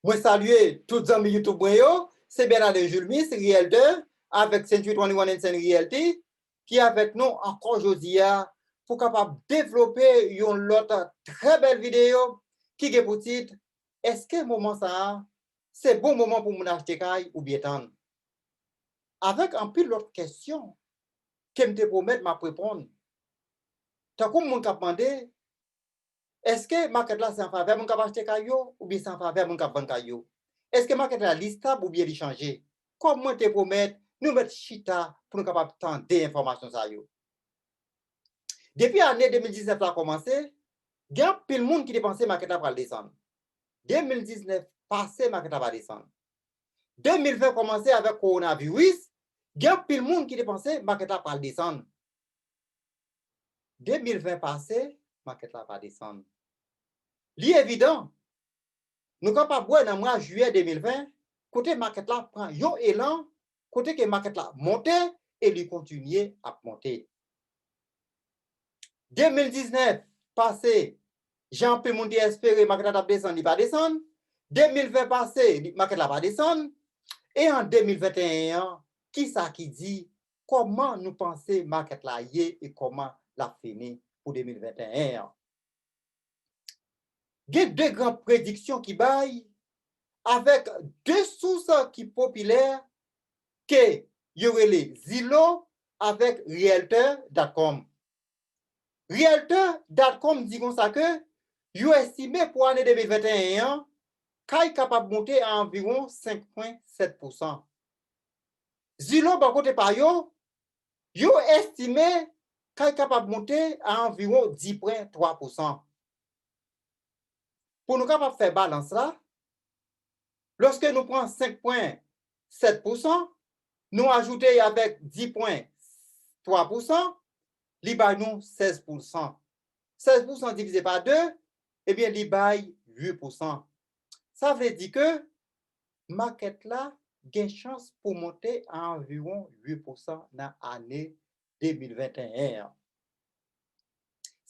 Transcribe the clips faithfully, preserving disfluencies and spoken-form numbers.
Mwen salye tout zanmi YouTube mwen yo. Se Bernardin Julmis, Realtor, avèk Century twenty-one and Son Realty, ki avèk nou ankò jodi a pou kapab devlope yon lòt trè bèl videyo ki gen pou tit, èske moman sa a se bon moman pou moun achte kay oubyen tann? Avèk anpil lòt kesyon ke m te pwomèt m ap reponn. Tankou moun k ap mande, èske makèt la se an favè moun k ap achte kay yo oubyen se an favè moun k ap vann kay yo? Èske makèt la li stab oubyen li chanje? Kòm mwen te pwomèt, nou mèt chita pou nou kapab tande enfòmasyon sa yo. Depi ane de mil diznèf la kòmanse, gen anpil moun ki te panse makèt la pral desann. De mil diznèf pase, makèt la pa desann. De mil ven kòmanse avèk kowonaviris, gen anpil moun ki te panse makèt la pral desann. De mil ven pase, makèt la pa desann. Li evidan, nou kapab wè nan mwa jiyè de mil ven, kote makèt la pran yon elan, kote ke makèt la monte e li kontinye ap monte. De mil diznèf pase, jan anpil moun te espere makèt la t ap desann, li pa desann. De mil ven pase, li, makèt la pa desann. E an de mil venteyen an, kisa ki di kòman nou panse makèt la ye e kòman l ap fini pou de mil venteyen an? Gen de gran prediksyon ki bay avèk de sous ki popilè ke yo rele Zillow avèk Realtor dot com. Realtor dot com di konsa ke yo estime pou ane de mil venteyen an, kay kapab monte a anviwon senk pwen sèt pousan. Zillow, bò kote pa yo, yo estime kay kapab monte a anviwon dis pwen twa pousan. Pou nou kapab fè balans la, lòske nou pran senk pwen sèt pousan, nou ajoute avèk dis pwen twa pousan, li bay nou sèz pousan. Sèz pousan divize pa de, ebyen, li bay uit pousan. Sa vle di ke makèt la gen chans pou monte a anviwon uit pousan nan ane de mil venteyen an.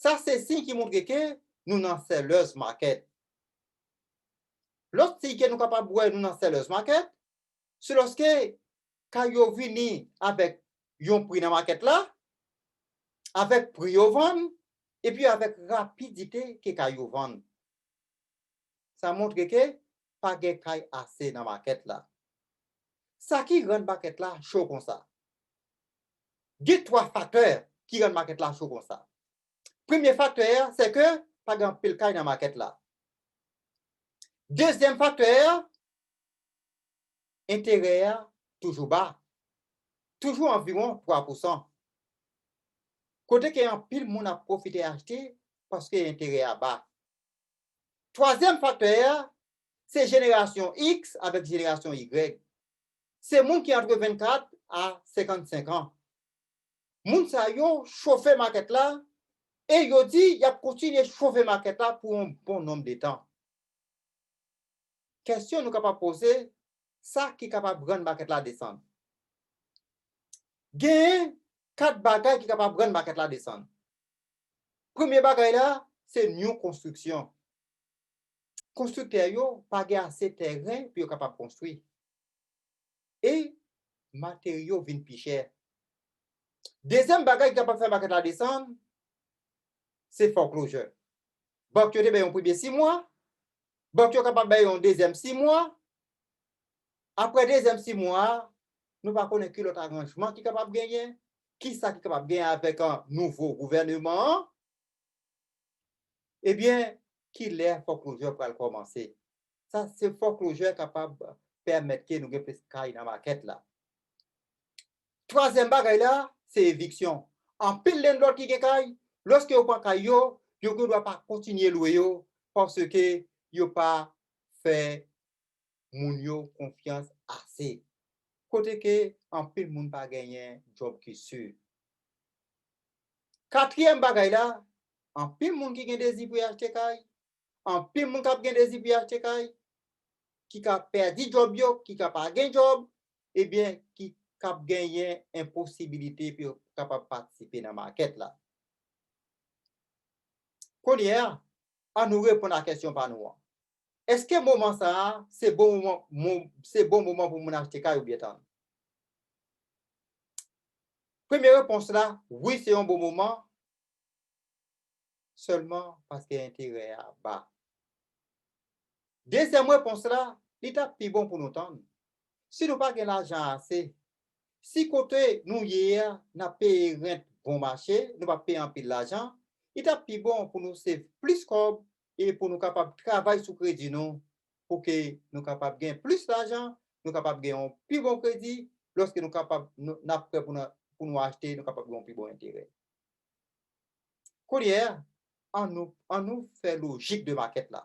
Sa se siy ki montre ke nou nan seller's market. Lòt siy ke nou kapab wè nou nan seller's market, se lòske kay yo vini avèk yon pri nan makèt la, avèk pri yo vann, epi avèk rapidite ke kay yo vann. Sa montre ke pa gen kay ase nan makèt la. Sa ki rann makèt la cho konsa? Gen twa faktè ki rann makèt la cho konsa. Premye faktè a, se ke pa gen anpil kay nan makèt la. Dezyèm faktè a, enterè a toujou ba. Toujou anviwon twa pousan. Kote ke anpil moun ap pwofite achte paske enterè a ba. Twazyèm faktè a, se jenerasyon X avèk jenerasyon Y. Se moun ki antre vennkat a senkannsenk an. Moun sa yo chofe makèt la e yo di y ap kontinye chofe makèt la pou yon bon nonb de tan. Kesyon nou kapab poze, sa ki kapab rann makèt la desann? Genyen kat bagay ki kapab rann makèt la desann. Premye bagay la, se new construction. Konstriktè yo pa gen ase tèren pou yo kapab konstwi. E materyo vin pi chè. Dezyèm bagay ki kapab fè makèt la desann, se foreclosure. Bank yo te bay yon premye sis mwa, bank yo kapab bay yon dezyèm sis mwa. Apre dezyèm sis mwa a, nou pa konnen ki lòt aranjman ki kapab genyen, kisa ki kapab genyen avèk, ah, nouvo gouvèneman an. Ebyen, kilè foreclosure pral kòmanse? Sa se foreclosure kapab pèmèt ke nou gen plis kay nan makèt la. Twazyèm bagay la, se eviksyon. Anpil landlord ki gen kay, lòske yo pran kay yo, yo gen dwa pa kontinye lwe yo, paske yo pa fè moun yo konfyans ase. Kote ke anpil moun pa genyen djòb ki si. Katriyèm bagay la, anpil moun ki gen dezi pou y achte kay, anpil moun k ap gen dezi pou y achte kay, ki ka pèdi djòb yo, ki ka pa gen djòb, ebyen, ki k ap genyen enposibilite pou yo kapab patisipe nan makèt la. Kounye a, an nou reponn a kesyon pa nou an. Èske moman sa a se bon moman, mo- se bon moman pou moun achte kay oubyen tann? Premye repons la, wi, se yon bon moman, sèlman paske enterè a ba. Dezyèm repons la, li t ap pi bon pou nou tann. Si nou pa gen lajan ase, si kote nou ye a, n ap peye rent bon mache, nou p ap peye anpil lajan, li t ap pi bon pou nou save plis kòb e pou nou kapab travay sou kredi nou, pou ke nou kapab gen plis lajan, nou kapab gen yon pi bon kredi, lòske nou kapab, nou, n ap prè pou nou, pou nou achte, nou kapab gen yon pi bon enterè. Kounye a, an nou, an nou fè lojik de makèt la.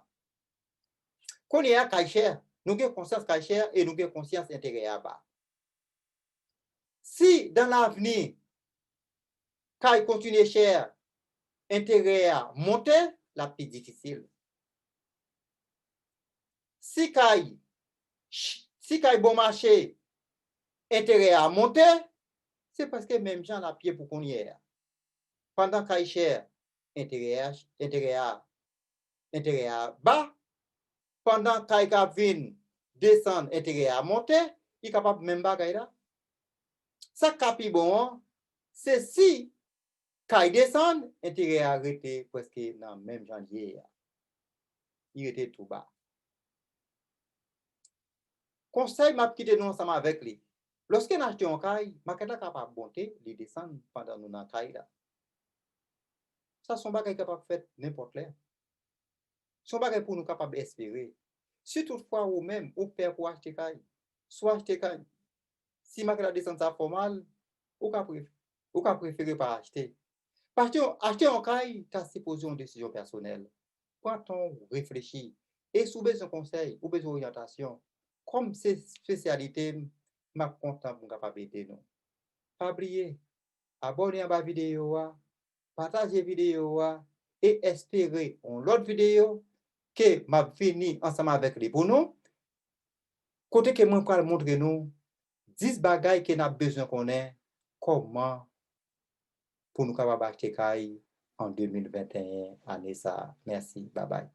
Kounye a, kay chè, nou gen konsyans kay chè e nou gen konsyans enterè a ba. Si dan lavni, kay kontinye chè, enterè a monte, l ap pi difisil. Si kay, si kay bon mache, enterè a monte, se prèske menm jan l ap ye pou kounye a. Pandan kay chè, enterè a, enterè a, enterè a ba. Pandan kay k ap vin desann, enterè a monte, li kapab menm bagay la. Sa k ka pi bon an, se si kay desann, enterè a rete prèske nan menm jan l ye a. Li rete tou ba. Konsèy m ap kite nou ansanm avèk li. Lòske n achte yon kay, makèt la kapab monte, li desann pandan nou nan kay la. Sa se yon bagay ki kapab fèt nenpòt lè. Se yon bagay pou nou kapab espere. Si toutfwa ou menm, ou pè pou achte kay, si w achte kay, si makèt la desann sa fè w mal, ou ka pre- ou ka prefere pa achte. Paske achte yon kay, ta sipoze yon desizyon pèsonèl. Pran tan w, reflechi. E si w bezwen konsèy, ou bezwen oryantasyon, kòm se espesyalite m, m ap kontan pou m kapab ede nou. Pa bliye, abòne anba videyo a, pataje videyo a e espere yon lòt videyo ke m ap vini ansanm avèk li pou nou, kote ke mwen pral montre nou dis bagay ke n ap bezwen konnen kòman pou nou kapab achte kay an de mil venteyen, ane sa a. Mèsi, babay.